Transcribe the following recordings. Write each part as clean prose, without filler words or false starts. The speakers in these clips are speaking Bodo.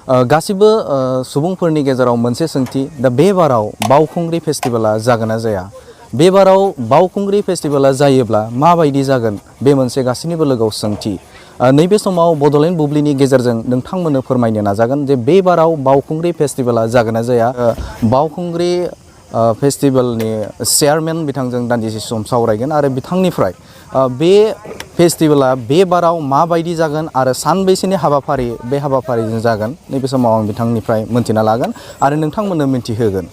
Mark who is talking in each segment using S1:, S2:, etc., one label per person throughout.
S1: गासिबो सुबुंफोरनि गेजेराव मोनसे सोंथि दा बे बाराव बावखुंग्रि फेस्टिवला जागोन ना जाया बे बाराव बावखुंग्रि फेस्टिवला जायोब्ला माबायदि जागोन बे मोनसे गासिनिबो लोगोआव सोंथि नैबे समाव बड'लेण्ड बुब्लिनि गेजेरजों नोंथांमोननो फोरमायनो नाजागोन जे बे बाराव बावखुंग्रि फेस्टिवला जागोन ना जाया बावखुंग्रि फेस्टिवलनि चेयारमेन बिथांजों दान्दिसे सम सावरायगोन आरो बिथांनिफ्राय बे फेस्टिवला बे बाराव माबायदि जागोन आरो सानबैसेनि हाबाफारि बे हाबाफारिजों जागोन नैबे समाव आं बिथांनिफ्राय मोन्थिना लागोन आरो नोंथांमोननो मिन्थिहोगोन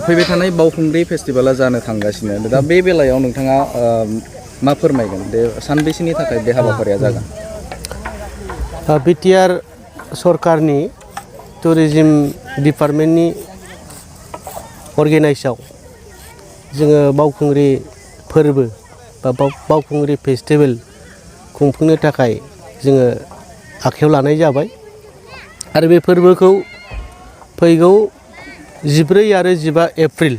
S1: फैबाय थानाय बावखुंग्रि फेस्टिवला जानो थांगासिनो दा बे बेलायाव नोंथाङा मा फोरमायगोन दे सानबैसेनि थाखाय बे हाबाफारिया जागोन
S2: बिटिआर सरकारनि टुरिज्म डिपार्टमेन्टनि अर्गेनाइजआव जोङो बावखुंग्रि फोरबो बा बावखुंग्रि फेस्टिवल खुंफुंनो थाखाय जोङो आखायाव लानाय जाबाय आरो बे फोरबोखौ फैगौ 14 आरो 15 एप्रिल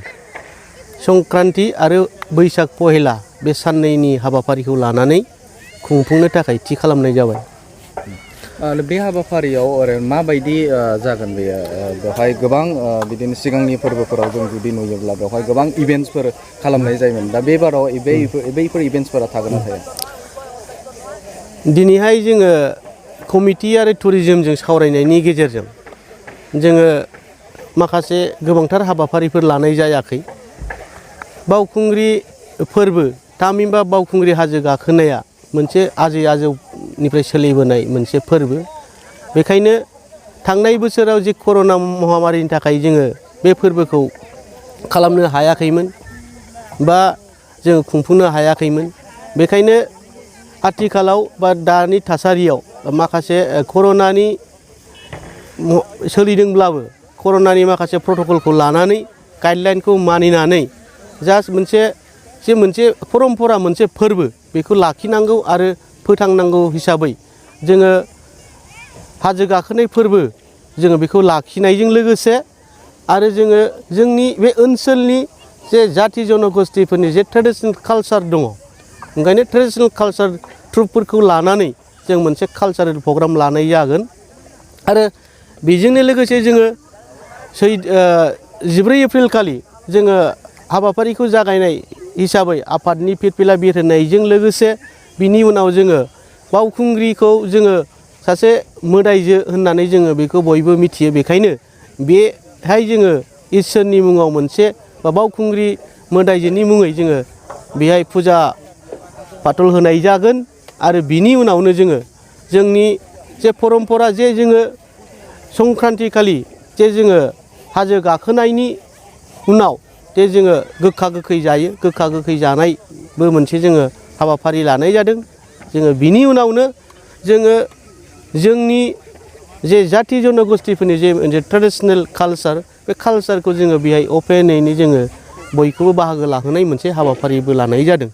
S2: संक्रान्ति आरो बैसाग पहेला बे साननैनि हाबाफारिखौ लानानै खुंफुंनो थाखाय थि खालामनाय जाबाय
S1: बे हाबाफारियाव ओरैनो माबायदि जागोन बेयो बेवहाय गोबां बिदिनो सिगांनि फोरबोफोराव जों जुदि नुयोब्ला बेवहाय गोबां इभेन्ट्सफोर खालामनाय जायोमोन दा बे बाराव बैफोर इभेन्ट्सफोरा थागोन ना थाया
S2: दिनैहाय जोङो कमिटि आरो टुरिज्मजों सावरायनायनि गेजेरजों जोङो माखासे गोबांथार हाबाफारिफोर लानाय जायाखै बावखुंग्रि फोरबो थामहिनबा बावखुंग्रि हाजो गाखोनाया मोनसे आजै आजौनिफ्राय सोलिबोनाय मोनसे फोरबो बेखायनो थांनाय बोसोराव जे कर'ना महामारिनि थाखाय जोङो बे फोरबोखौ खालामनो हायाखैमोन बा जों खुंफुंनो हायाखैमोन बेखायनो आथिखालाव बा दानि थासारियाव माखासे कर'नानि सोलिदोंब्लाबो कर'नानि माखासे प्रट'कलखौ लानानै गाइडलाइनखौ मानिनानै जास्ट मोनसे परम्परा मोनसे फोरबो बेखौ लाखिनांगौ आरो फोथांनांगौ हिसाबै जोङो हाजो गाखोनाय फोरबो जोङो बेखौ लाखिनायजों लोगोसे आरो जोङो जोंनि बे ओनसोलनि जे जाथि जनगोष्ठीफोरनि जे ट्रेडिशनेल कालचार दङ ओंखायनो ट्रेडिशनेल कालचार ट्रुपफोरखौ लानानै जों मोनसे कालचारेल प्रग्राम लानाय जागोन आरो बेजोंनो लोगोसे जोङो 14 एप्रिल खालि जोङो हाबाफारिखौ जागायनाय हिसाबै आफादनि फिरफिला बिर होनायजों लोगोसे बिनि उनाव जोङो बावखुंग्रिखौ जोङो सासे मोदायजो होननानै जोङो बेखौ बयबो मिथियो बेखायनो बेहाय जोङो इसोरनि मुङाव मोनसे बा बावखुंग्रि मोदायजोनि मुङै जोङो बेहाय फुजा फाथल होनाय जागोन आरो बिनि उनावनो जोङो जोंनि जे परम्परा जे जोङो संक्रान्ति खालि जे जोङो हाजो गाखोनायनि उनाव जे जोङो गोखा गोखै जायो गोखा गोखै जानायबो मोनसे जोङो हाबाफारि लानाय जादों जोङो बिनि उनावनो जोङो जोंनि जे जाथि जनगोष्ठीफोरनि जे मोनसे ट्रेडिशनेल कालचार बे कालचारखौ जोङो बेहाय अपेनैनो जोङो बयखौबो बाहागो लाहोनाय मोनसे हाबाफारिबो लानाय जादों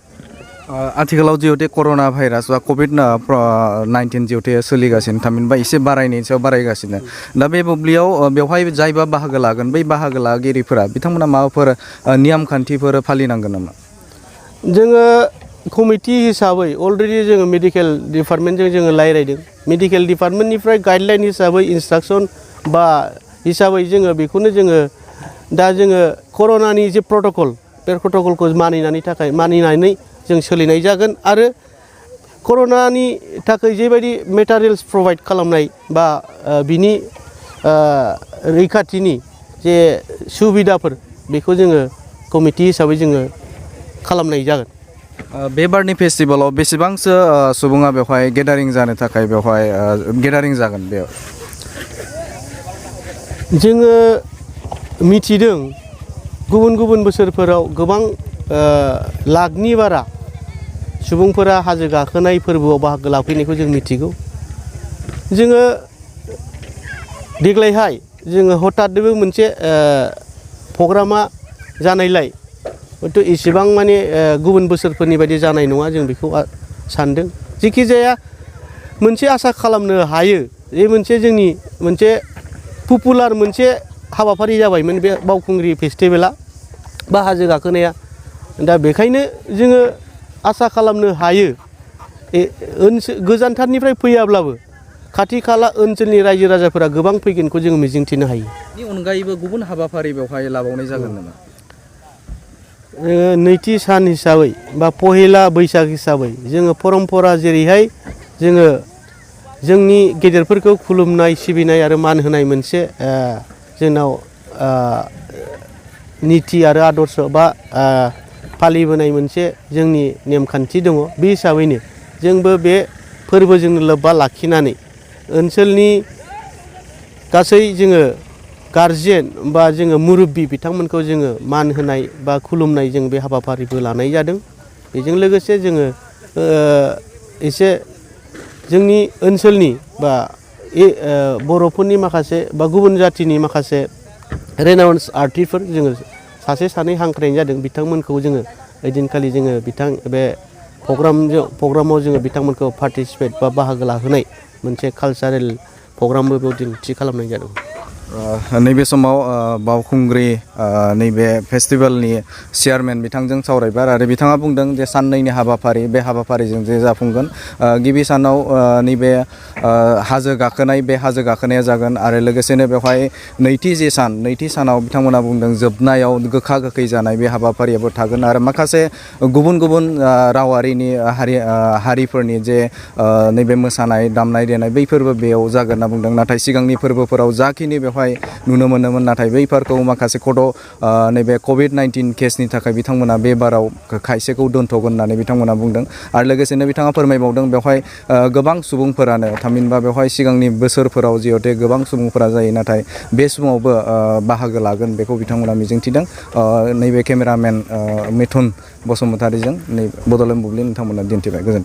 S1: आथिखालाव जिहेतु कर'ना भाइरास बा COVID-19 जिहेतु सोलिगासिनो थामहिनबा एसे बारायनायनि सायाव बारायगासिनो दा बे बुब्लियाव बेवहाय जायबा बाहागो लागोन बै बाहागो लागिरिफोरा बिथांमोना माबाफोर नियम खान्थिफोर फालिनांगोन नामा
S2: जोङो कमिटि हिसाबै अलरेडि जोङो मेडिकेल डिपार्टमेन्टजों जोङो रायज्लायदों मेडिकेल डिपार्टमेन्टनिफ्राय गाइडलाइन हिसाबै इन्सट्राक्सन बा हिसाबै जोङो बेखौनो जोङो दा जोङो कर'नानि जे प्रट'कल बे प्रट'कलखौ मानिनानै जों सोलिनाय जागोन आरो कर'नानि थाखाय जेबायदि मेटेरियेल्स प्रभाइड खालामनाय बा बिनि रैखाथिनि जे सुबिदाफोर बेखौ जोङो कमिटि हिसाबै जोङो खालामनाय जागोन
S1: बे बारनि फेस्टिभेलाव बेसेबांसो सुबुङा बेवहाय गेदारिं जानो थाखाय बेवहाय गेदारिं जागोन बेयाव
S2: जोङो मिथिदों गुबुन गुबुन बोसोरफोराव गोबां लाखनि बारा सुबुंफोरा हाजो गाखोनाय फोरबोआव बाहागो लाफैनायखौ जों मिथिगौ जोङो देग्लायहाय जोङो हथादबो मोनसे प्रग्रामा जानायलाय हयथ' इसेबां माने गुबुन बोसोरफोरनि बायदि जानाय नङा जों बेखौ सानदों जेखि जाया मोनसे आसा खालामनो हायो बे मोनसे जोंनि मोनसे पपुलार मोनसे हाबाफारि जाबायमोन बे बावखुंग्रि फेस्टिभेला बा हाजो गाखोनाया दा बेखायनो जोङो आसा खालामनो हायो गोजानथारनिफ्राय फैयाब्लाबो खाथि खाला ओनसोलनि रायजो राजाफोरा गोबां फैगोनखौ जोङो मिजिंथिनो हायो।
S1: बेनि अनगायैबो गुबुन हाबाफारि बेवहाय लाबावनाय जागोन नामा?
S2: नैथि सान हिसाबै बा पहिला बैसाग हिसाबै जोङो परम्परा जेरैहाय जोङो जोंनि गेदेरफोरखौ खुलुमनाय सिबिनाय आरो मान होनाय मोनसे जोंनाव निथि आरो आदर्श बा फालिबोनाय मोनसे जोंनि नेमखान्थि दङ। बे हिसाबैनो जोंबो बे फोरबोजों लोब्बा लाखिनानै ओनसोलनि गासै जोङो गारजेन बा जोङो मुरुब्बि बिथांमोनखौ जोङो मान होनाय बा खुलुमनाय जों बे हाबाफारिखौ लानाय जादों। बेजों लोगोसे जोङो एसे जोंनि ओनसोलनि बा बर'फोरनि माखासे बा गुबुन जाथिनि माखासे रेनाउन्स आर्टिस्टफोर जोङो सासे सानै हांख्रायनाय जादों। बिथांमोनखौ जोङो ओइदिनखालि जोङो बे प्रग्रामाव जोङो बिथांमोनखौ पार्टिसिपेट बा बाहागो लाहोनाय मोनसे कालचारेल प्रग्रामबो बेयाव दिन्थि खालामनाय जादों।
S1: नैबे समाव बावखुंग्रि नैबे फेस्टिभेलनि चेयारमेन बिथांजों सावरायबाय आरो बिथाङा बुंदों जे साननैनि हाबाफारि बे हाबाफारिजों जे जाफुंगोन गिबि सानाव नैबे हाजो गाखोनाय बे हाजो गाखोनाया जागोन आरो लोगोसेनो बेवहाय नैथि सानाव बिथांमोना बुंदों जोबनायाव गोखा गोखै जानाय बे हाबाफारियाबो थागोन आरो माखासे गुबुन गुबुन रावारिनि हारिफोरनि जे नैबे मोसानाय दामनाय देनाय बैफोरबो बेयाव जागोन होनना बुंदों। नाथाय सिगांनि फोरबोफोराव जाखिनि बेवहाय नुनो मोनोमोन नाथाय बैफोरखौ माखासे नैबे कभिड-19 केसनि थाखाय बिथांमोना बे बाराव खायसेखौ दोनथ'गोन होननानै बिथांमोना बुंदों आरो लोगोसेनो बिथाङा फोरमायबावदों बेवहाय गोबां सुबुंफोरानो थामहिनबा बेवहाय सिगांनि बोसोरफोराव जिहते गोबां सुबुंफोरा जायो नाथाय बे समावबो बाहागो लागोन बेखौ बिथांमोना मिजिंथिदों। नैबे केमेरामेन मिथुन बसुमतारीजों नै बड'लेण्ड बुब्लि नोंथांमोना दिन्थिबाय। गोजोन्थों।